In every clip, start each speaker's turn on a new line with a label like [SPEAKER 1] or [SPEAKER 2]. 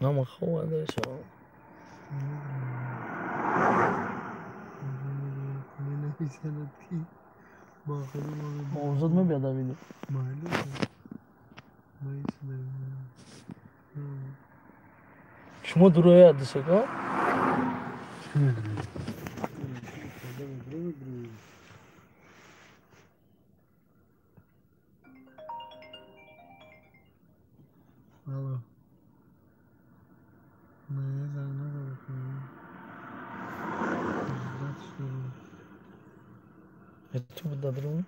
[SPEAKER 1] Ҳама хобада шо. Озод мебиёд видео. Шумо дурояд дусако?
[SPEAKER 2] Алло. Не, занг назада.
[SPEAKER 1] Ту буд дадрун?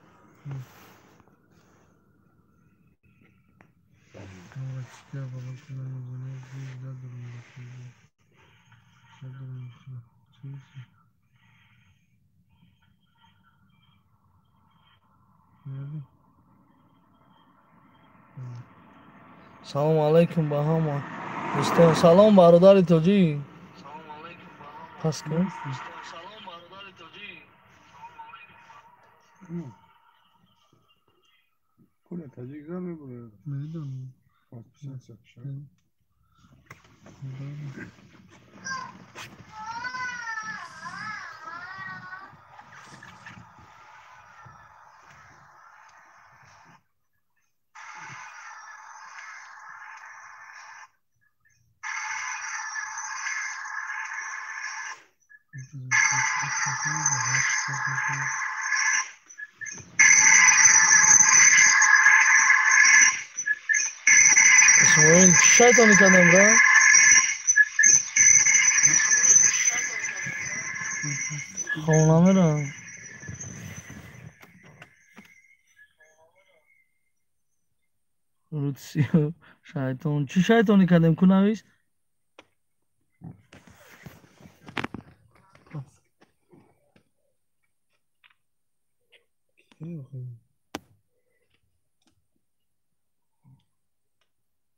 [SPEAKER 1] Салом алайкум ба ҳама дӯстон. Салом бародари тоҷик. Пас кун.
[SPEAKER 3] Коля таджик зан мебурад.
[SPEAKER 2] Медонам.
[SPEAKER 3] Подписаться.
[SPEAKER 1] Исмоил, чӣ шайтонӣ кардем, бра? Хоб намерам. Рутсиё, шайтон. Чӣ шайтонӣ кардем, ку навис?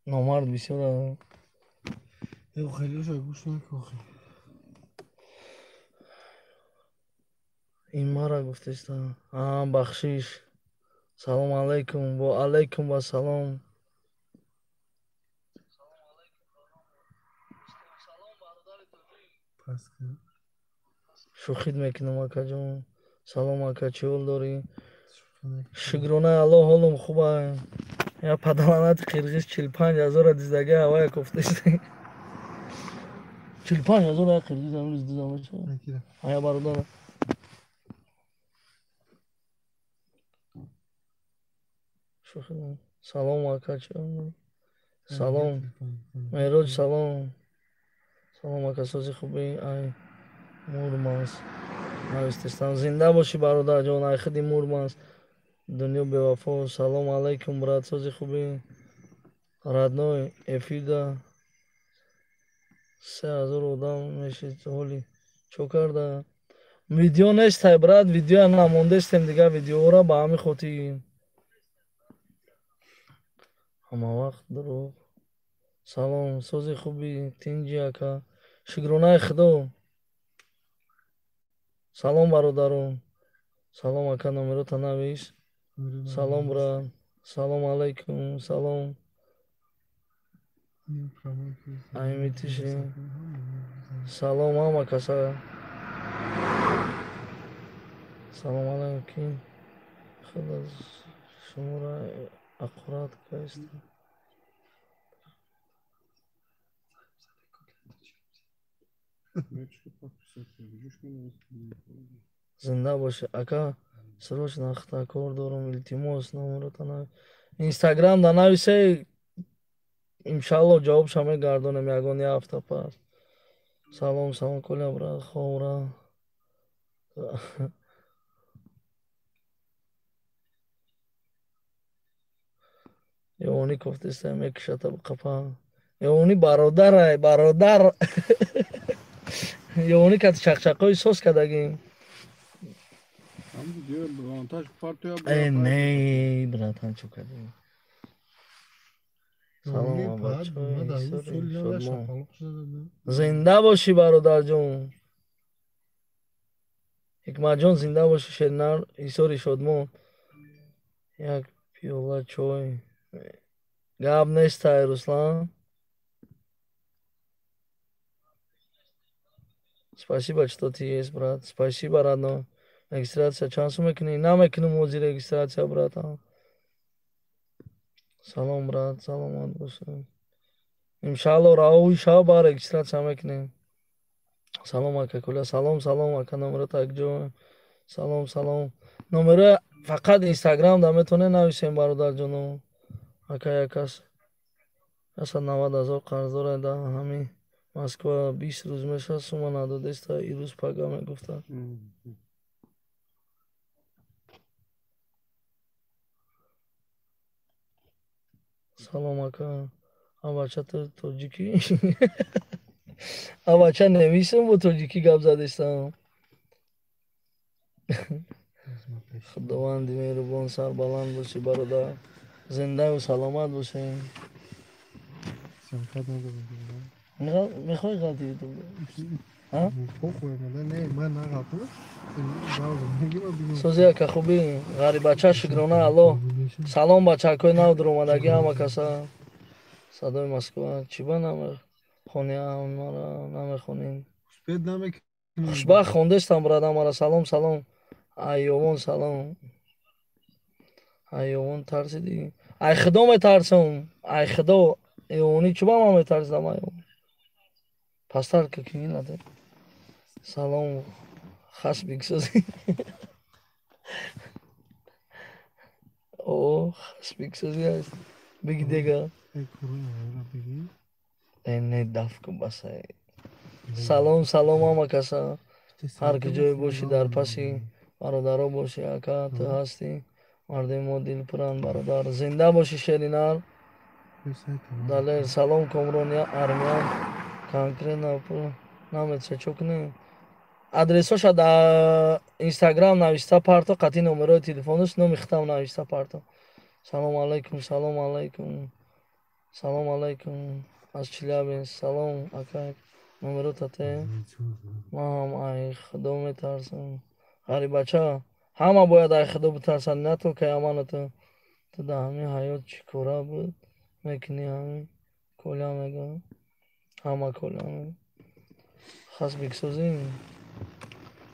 [SPEAKER 1] Номард бисёр.
[SPEAKER 2] Хелеша гӯш накохи.
[SPEAKER 1] Ин мара гуфтеста. А, бахшиш. Салом алайкум. Ва алайкум вассалом. Шӯхит мекунам, акаҷон. Салом ака, чӣ ҳол дорӣ? Шукронаи Аллоҳ, ҳолам хуба. Я падаланати қирғиз 45 ҳазора диздаги ҳавая кофтест. 45 ҳазора я қирғиз амрӯз дизда мешавад. Ая бародара. Салом ака, чӣ ҳол дорӣ? Салом. Меҳроҷ, салом. Салом ака, сози хубӣ? Ай Мурманск. Навистестам. Зинда бошӣ бародарҷон, ай худи Мурманск. Дунё бевафо. Салом алайкум, брат, сози хубӣ? Родной, эфирда 3000 одам мешид ҳоли. Чо карда? Видео нестай, брат, видеоя намондестем дигар видеоро ба ҳамин хотир. Ҳама вақт дурӯғ. Салом, сози хубӣ, тинҷи ака. Шукронаи Худо. Салом бародарон. Салом ака, номерота навис. Салом брат. Салом алайкум. Салом. Аймитиши. Салом ҳама каса. Салом алайкум. Худо шуморо аккурат кайста. Зинда бошӣ ака. Срочно ахта кор дорам, илтимос, номерота навис. Инстаграм да нависе, иншаллоҳ ҷавобша мегардонем ягон як ҳафта пас. Салом, салом Коля брат, ховра. Ёни кофтеста мекушата қапа. Ёни бародарай, бародар. Ёни кати чақчақҳои сос кардагим. Э, не, братан, чо кардем? Салом бачаҳои. Зинда бошӣ бародарҷон. Ҳикматҷон, зинда бошӣ, шернар, ҳисори шодмон. Як пиёла чой. Гап нестай, Руслан. Спасибо, что ты есть, брат. Спасибо, родной. Регистрация чанд сум мекунӣ? Намекунам ҳозир регистрация, братан. Салом, брат, саломат бошед. Иншаалло, раҳои шав, ба регистрация мекунем. Салом, ака Коля. Салом, салом, ака, номеро такҷо. Салом, салом. Номеро фақат Инстаграм да метавонед нависем, бародарҷоно. Ака, якас 190 000 қарздора да ҳамин Москва, 20 рӯз мешавад, сума надодеста, ирӯз пага мегуфта. Салом, ака. Авача, ту тоҷикӣ? Авача, невисам, бо тоҷикӣ гап задестам. Худованди меҳрубон, сарбаланд бошӣ, бародар, зиндаву саломат бошӣ. Мехоҳӣ ғалти ютуб? Сози, ака, хубӣ, ғарибача, шукрона Аллоҳ. Салом, бачакҳои нав дуромадагӣ, ҳама каса. Садои Москва, чӣ ба намехонӣ мара, намехонӣ? Хушбахт, хондестам, брат, мара. Салом, салом, айёвон, салом, айёвон. Тарсидӣ? Ай худо метарсам, ай худо. Эвонӣ чӣ ба ман метарсидам? Айёвон пастар кикинаде. Салом, хасбиксозӣ. О, хасбиксозӣ аст, биги дега. Не, даф кун, басай. Салом, салом, ҳама каса, ҳар куҷое бошӣ, дар паси бародаро бошӣ. Ака, ту ҳастӣ, мардуми мо дилпуранд, бародар, зинда бошӣ, шеринар далер. Салом, Комрон, армян конкретно пул наметша, чо кунем? Адресоша дар Инстаграм нависта парто, қатъи номерои телефонаш, номи хитам нависта парто. Салом алайкум, салом алайкум, салом алайкум аз Челябинск. Салом, ака, номеро тате. Ман ҳам ай худо метарсам, ғарибача. Ҳама бояд ай худо битарсанд, на то ки аману ту. Ту дар ҳамин ҳаёт чӣ кора буд мекунӣ? Ҳамин Коля мега, ҳама Коля мега. Хасбиксозӣ,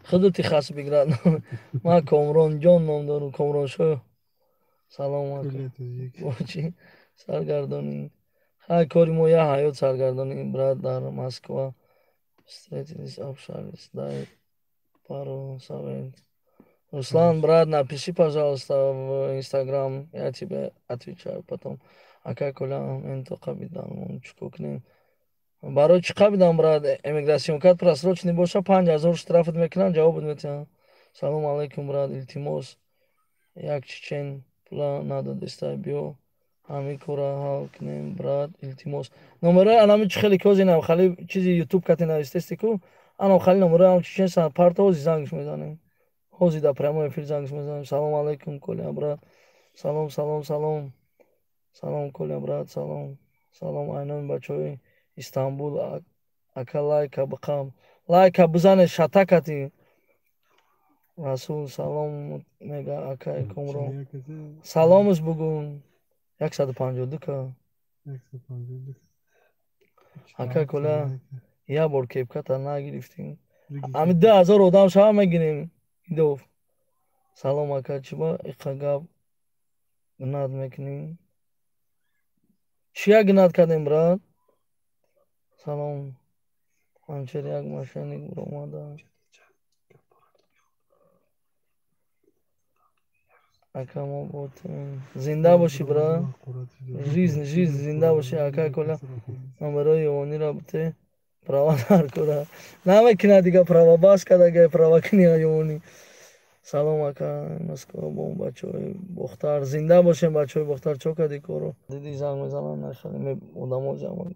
[SPEAKER 1] худути хасбик, брат. Ман Комронҷон ном дорам, Комроншоҳ. Салом, ака, бо чӣ саргардонӣ? Хай, кори мо як ҳаёт саргардонӣ, брат. Дар Москва встретились, общались, дай пару совет. Руслан, брат, напиши, пожалуйста, в Инстаграм, я тебе отвечаю потом. Ака Коля, менто қабидан, чӣ кунем? Барои чӣ қабидан, брат? Эмиграционкат просроченный боша, 5000 штрафат мекунанд, ҷавобат метиҳанд. Салом алайкум, брат, илтимос, як чечен пула надодеста, биё ҳамин кора ҳал кунем, брат, илтимос. Номерои анами чӣ хеле кози нам хали чизи ютуб кати навистести ку, анам хали номерои ам чечен парта, ҳози зангш мезанем, ҳози дар прямой эфир зангш мезанем. Салом алайкум, Коля, брат. Салом, салом, салом, салом, Коля, брат, салом, салом, айноми бачаҳои Истанбул. Ака, лайка биқам, лайка бизане, шатакати. Расул салом мега, акай Комрон, саломус бугун. 152 ка. Ака Коля, як бор кепката нагирифтем, ами 2000 одам шава мегирем идов. Салом, ака, чӣ ба иқа гап гнать мекунӣ? Чия гнать кардем, брат? Салом, ҳамчер як мошенник буромада. Ака, мо бо ту, зинда бошӣ, брат. Жизнь, жизнь, зинда бошӣ, ака Коля. Номерои Ёвонира бите, права наркора намекунад дига, права бас кардага, права кини Ёвонӣ. Салом, ака, Москва бо бачаҳои Бохтар. Зинда бошем, бачаҳои Бохтар. Чо кардӣ коро? Диди, занг мезананд, нахали одамо ҷамъ.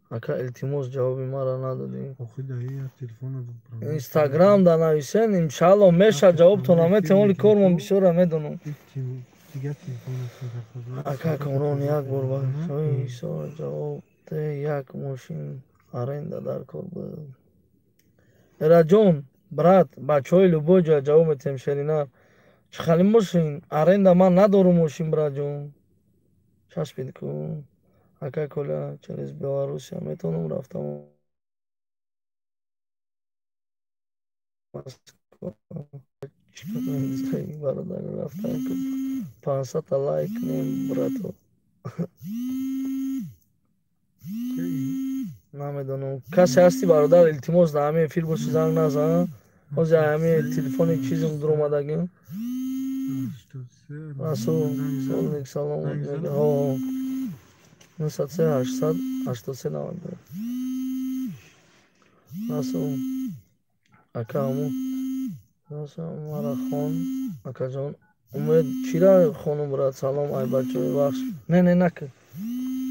[SPEAKER 1] Ака, илтимос, ҷавоби маро надодӣ. Инстаграм да нависен, иншаалло мешавад, ҷавобтон наметем, оли кормон бисёра, медонам. Ака Комрон, як бор бачаҳои Ҳисор ҷавоб де, як мошин аренда дар кор буд. Эраҷон, брат, бачаҳои любой ҷоя ҷавоб метиҳем. Шеринар, чӣ хали мошин аренда? Ман надорум мошин, братҷон, часпид ку. Ака Коля, через Белоруссия метавонам рафтам Москва? Бародар, рафтам, 500-та лайк кунем, брато. Намедонам, касе ҳасти, бародар, илтимос, дар ҳамин эфир боши, занг назан. Ҳозир ҳамин телефони чизм дуромадагим. Расул солник, салом. 903 800 83 92. Расул ака, ҳамун мара хон, акаҷон. Умед чира хонум, брат, салом, ай бачаҳои Вахш. Не, не, накун,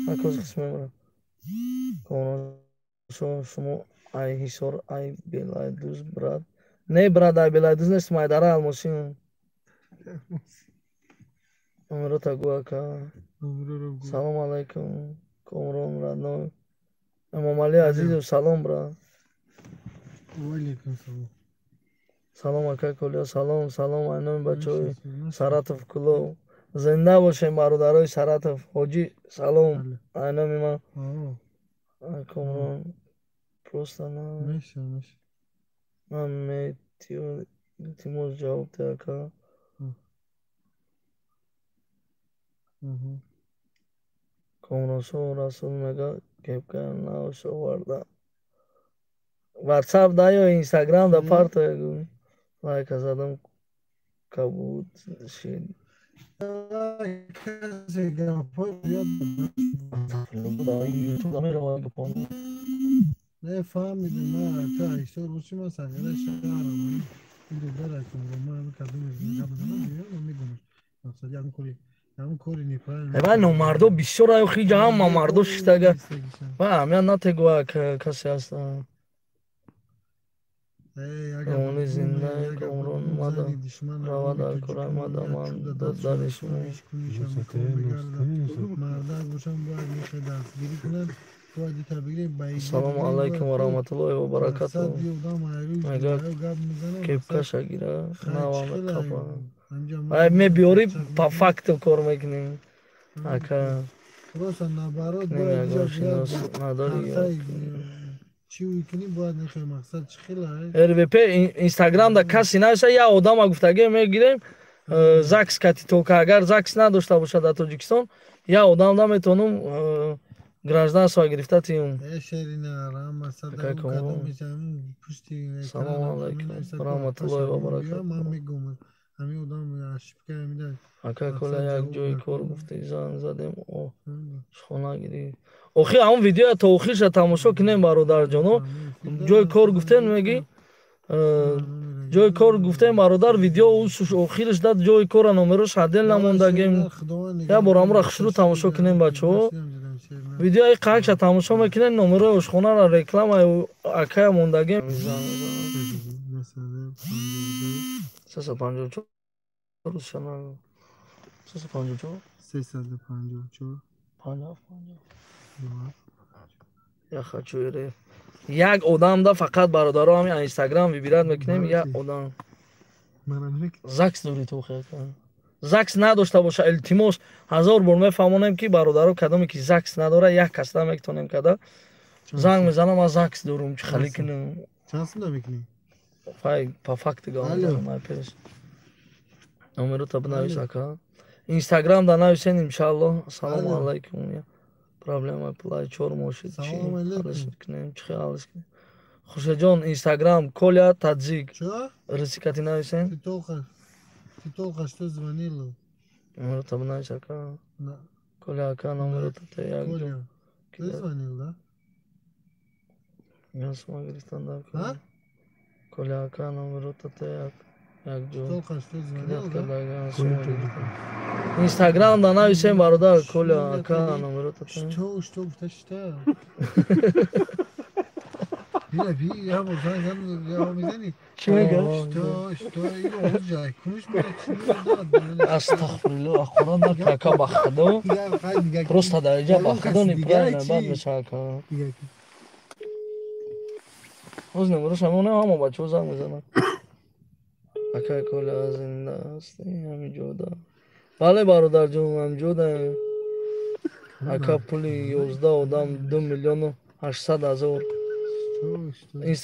[SPEAKER 1] накоз қисм мебарам. Шумо ай Ҳисор, ай Белайдуз, брат? Не, брат, ай Белайдуз нестам, ай Дараи Алмосиам. Номерота гӯ, ака. Салом алайкум, Комрон родной. Эмомалӣ Азизов, салом, брат.
[SPEAKER 2] Валейкум салом.
[SPEAKER 1] Салом, ака Колия, салом, салом, ай номи бачаҳои Саратов, Кулов. Зинда бошем, бародарои Саратов. Ҳоҷӣ, салом, ай номи ман. Комрон, просто на ман метиё, илтимос, ҷавоб деҳ, ака. Комроншо Расул мега, кепка навш оварда. Ватсап да ё Инстаграм да партоя гӯ. Лайка задам, кабуд шид.
[SPEAKER 2] Касе гапҳои зиёд не фаҳмидем. Ма ту Ҳисор бошӣ, ман Сангара шаҳрам. Ин додарам ман кадомеш гап мезанам, меоям, мегӯмаш. Мақсад ягон кори, ягон кори неправильно.
[SPEAKER 1] Вай номардо бисёр ай, хиҷа ҳама мардо шиштага. Вай аҳамият натегӯ, касе ҳаст. Комони зинда, Комрон мада рава дар кора мада ман додари шумо.
[SPEAKER 2] Мардак бошам, бояд мехе дастгирӣ кунад, бояд ита бигирем ба.
[SPEAKER 1] Ассалому алайкум ва раҳматуллоҳи ва баракатуҳ. Мега, кепкаша гира, нава меқапа. Ай мебиёрӣ, по факту кор мекунем. Ака.
[SPEAKER 2] Просто наоборот,
[SPEAKER 1] бояд шинос надорӣ.
[SPEAKER 2] Чӣ кунӣ, бояд нехе мақсад чӣ хела.
[SPEAKER 1] РВП Инстаграм да касе нависа, як одама гуфтагӣ мегирем, ЗАГС кати тока. Агар ЗАГС надошта бошад дар Тоҷикистон, як одам да метавонам гражданство гирифта тиюм. Салому алайкум раҳматуллоҳи ва баракатуҳ. Ака Коля, як ҷои кор гуфтӣ, занг задем, ошхона гирифт. Охи ҳамон видеоя то охирша тамошо кунем, бародарҷоно. Ҷои кор гуфтем, мегӣ, ҷои кор гуфтем, бародар, видео охирш дад, ҷои кора номерош ҳадел намондагем. Як бор ҳамонро хушрӯ тамошо кунем, бачаҳо. Видеои қакша тамошо мекунем, номерои ошхонара, рекламаи акая мондагем. 354 рӯзшана, 354.
[SPEAKER 2] 354.
[SPEAKER 1] 57. Я хочу РФ. Як одам да фақат, бародаро, ҳамин Инстаграм выбирать мекунем, як одам. ЗАГС дорӣ ту? ЗАГС надошта боша, илтимос, ҳазор бор мефаҳмонем, ки бародаро, кадоме ки ЗАГС надора, як кас наметонем када. Занг мезанам, ман ЗАГС дорум, чӣ хали кунам?
[SPEAKER 2] Чанд сум мекунӣ?
[SPEAKER 1] Фай, по факту гап пеш. Номерота бинавис, ака. Инстаграм да нависен, иншааллоҳ. Ассалому алайкум. Проблема пулай 4 моҳ шид, чӣ ҳалш кунем, чӣ ҳалш кунем? Хуршедҷон, Инстаграм Коля Таджик. Рисикати нависен.
[SPEAKER 2] Ты только что звонила.
[SPEAKER 1] Номерота бинавис, ака. Коля ака, номерота те як.
[SPEAKER 2] Коля, ты звонил, да?
[SPEAKER 1] Я сума гирифтан дар. Коля ака, номерота те як. Як ҷо.
[SPEAKER 2] Только что звонил, да?
[SPEAKER 1] Инстаграм да нависем, бародар, Коля ака, номерота.
[SPEAKER 2] Что, что, что? Бира, би, я бо занг задам, мезани?
[SPEAKER 1] Чӣ мега?
[SPEAKER 2] Что, что, иро ҳоҷа, куниш мера чӣ?
[SPEAKER 1] Астағфируллоҳ, Қуръон нака, ака, ба худо. Просто дар инҷа ба худо неправильно бад мешава, ака. Ҳоз номероша мемонем, ҳама бачаҳо занг мезананд. Ака Коля, зинда ҳастӣ ҳамин ҷода? Бале, бародарҷон, ҳамин ҷодаем. Ака, пули 11 одам 2 800 000.